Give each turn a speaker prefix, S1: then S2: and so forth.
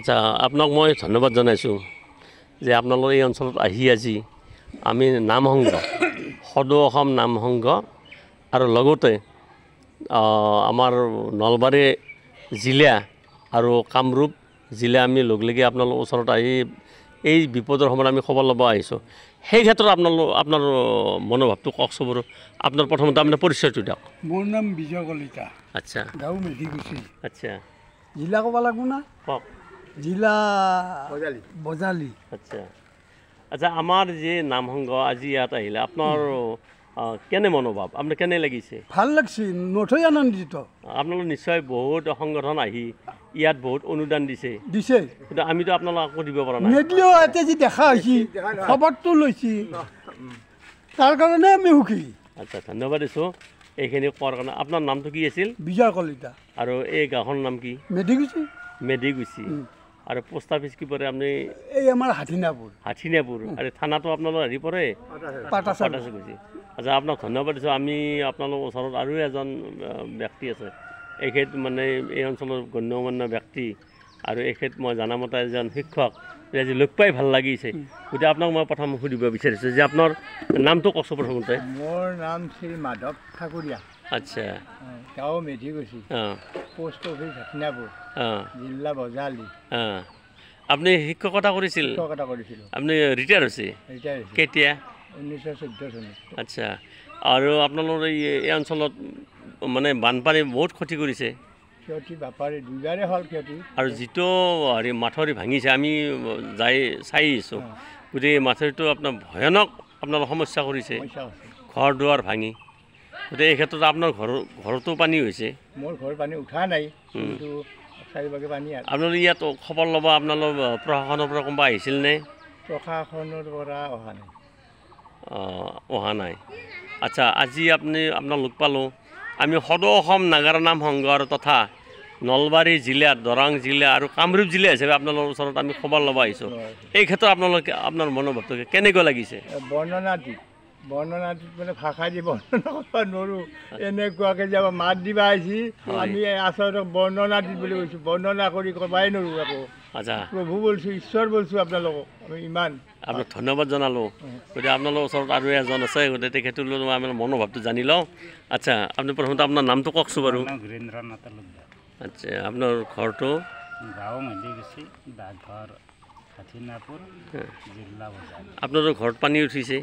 S1: আচ্ছা, আপোনাক মই ধন্যবাদ জনাইছোঁ যে আপোনালোকৰ এই অঞ্চলত আহি আজি আমি নাম সংঘ, সদৌ অসম নাম সংঘ আৰু লগতে আমাৰ নলবাৰী জিলা আৰু কামৰূপ জিলা আমি লগ লাগি আপোনালোকৰ ওচৰত আহি এই বিপদৰ সময়ত আমি খবৰ ল'ব আহিছোঁ। সেই ক্ষেত্ৰত আপোনাৰ মনোভাৱটো কওকচোন বাৰু। আপোনাৰ প্ৰথমতে আপোনাৰ পৰিচয়টো দিয়ক।
S2: মোৰ নাম বিজয় কলিতা।
S1: আচ্ছা।
S2: গাঁও মেধিকুচি।
S1: আচ্ছা।
S2: জিলা ক'ব লাগিব না?
S1: কওক।
S2: জিলা বজালী।
S1: আচ্ছা আচ্ছা, আমাৰ যে নাম সংঘ আজি ইয়াত আহিলে আপোনাৰ কেনে মনোভাৱ, আপোনাৰ কেনে লাগিছে?
S2: ভাল লাগছে, নথৈ আনন্দিত।
S1: আপোনালোক নিশ্চয় বহুত সংগঠন আহি ইয়াত বহুত অনুদান দিছে।
S2: দিছে,
S1: কিন্তু আমিতো আপোনালোক আকৌ দিব পৰা নাই।
S2: নিদিলেও এতিয়া যি দেখা হৈছে, খবৰটো লৈছে, তাৰ কাৰণে আমি সুখী।
S1: আচ্ছা, ধন্যবাদ দিছোঁ এইখিনি কোৱাৰ কাৰণে। আপোনাৰ নামটো কি আছিল?
S2: বিজয় কলিতা।
S1: আৰু এই গাঁওখনৰ নাম কি?
S2: মেধিকুচি।
S1: মেধিকুচি। আৰু পোষ্ট অফিচ কি পৰে আপুনি?
S2: এই আমাৰ হাথিনাপুৰ।
S1: হাথিনাপুৰ। আৰু থানাটো আপোনালোকৰ হেৰি পৰে?
S2: পাটাছাৰকুচি।
S1: আচ্ছা, আপোনাক ধন্যবাদ দিছোঁ। আমি আপোনালোকৰ ওচৰত আৰু এজন ব্যক্তি আছে, এখেত মানে এই অঞ্চলৰ গণ্যমান্য ব্যক্তি আৰু এখেত মই জনামতে এজন শিক্ষক। আজি লগ পাই ভাল লাগিছে। গতিকে আপোনাক মই প্ৰথম সুধিব বিচাৰিছোঁ যে আপোনাৰ নামটো কওকচোন প্ৰথমতে।
S3: মোৰ নাম শ্ৰী মাধৱ ঠাকুৰীয়া।
S1: আচ্ছা।
S3: গাঁও মেধিকুচি, পোষ্ট অফিচ হাথিনাপুৰ, জিলা বজালী।
S1: আপুনি শিক্ষকতা কৰিছিল?
S3: শিক্ষকতা কৰিছিলোঁ।
S1: আপুনি ৰিটায়াৰ হৈছে?
S3: ৰিটায়াৰ হৈছে।
S1: কেতিয়া?
S3: 1914 চনত।
S1: আচ্ছা, আৰু আপোনালোকৰ এই অঞ্চলত মানে বানপানী বহুত ক্ষতি কৰিছে?
S3: ক্ষতি বাপাৰে দুইবাৰে হ'ল ক্ষতি।
S1: আৰু যিটো হেৰি মাথাউৰি ভাঙিছে আমি যাই চাই আহিছোঁ, গতিকে মাথাউৰিটো আপোনাৰ ভয়ানক আপোনাৰ সমস্যা কৰিছে, ঘৰ দুৱাৰ ভাঙি। গতিকে এই ক্ষেত্ৰত আপোনাৰ ঘৰতো পানী হৈছে?
S3: মোৰ ঘৰ পানী উঠা নাই, কিন্তু চাৰিভাগে পানী।
S1: আপোনালোকে ইয়াত খবৰ ল'ব আপোনালোক প্ৰশাসনৰ পৰা কোনোবা আহিছিল নে?
S3: প্ৰশাসনৰ পৰা অহা নাই।
S1: অহা নাই। আচ্ছা, আজি আপুনি আপোনাক লগ পালোঁ। আমি সদৌ অসম নাগাৰা নাম সংঘ আৰু তথা নলবাৰী জিলা, দৰং জিলা আৰু কামৰূপ জিলা হিচাপে আপোনালোকৰ ওচৰত আমি খবৰ ল'ব আহিছোঁ। এই ক্ষেত্ৰত আপোনালোকে আপোনাৰ মনোভাৱটো কেনেকুৱা লাগিছে?
S3: বৰ্ণনাতীত, বৰ্ণনাতীত মানে ভাষা দি বৰ্ণনা কৰিব নোৱাৰোঁ। এনেকুৱাকৈ যে মাত দিবা আহিছি, আমি আচলতে বৰ্ণনাতীত বুলি কৈছোঁ, বৰ্ণনা কৰি ক'বাই নোৱাৰোঁ আকৌ।
S1: আচ্ছা,
S3: প্ৰভু বলছোঁ, ঈশ্বৰ বলছোঁ আপোনালোকক আমি ইমান
S1: আপোনাক ধন্যবাদ জনালোঁ। গতিকে আপোনালোকৰ ওচৰত আৰু এজন আছে, গতিকে তেখেতলৈ মই আমাৰ মনোভাৱটো জানি লওঁ। আচ্ছা, আপুনি প্ৰথমতে আপোনাৰ নামটো কওকচোন বাৰু।
S4: বীৰেন্দ্ৰনাথ তালুকদাৰ।
S1: আচ্ছা, আপোনাৰ ঘৰটো?
S4: গাঁও মেধিকুচি, ডাকঘৰ হাথিনাপুৰ, জিলা বজালী।
S1: আপোনালোকৰ ঘৰত পানী উঠিছে?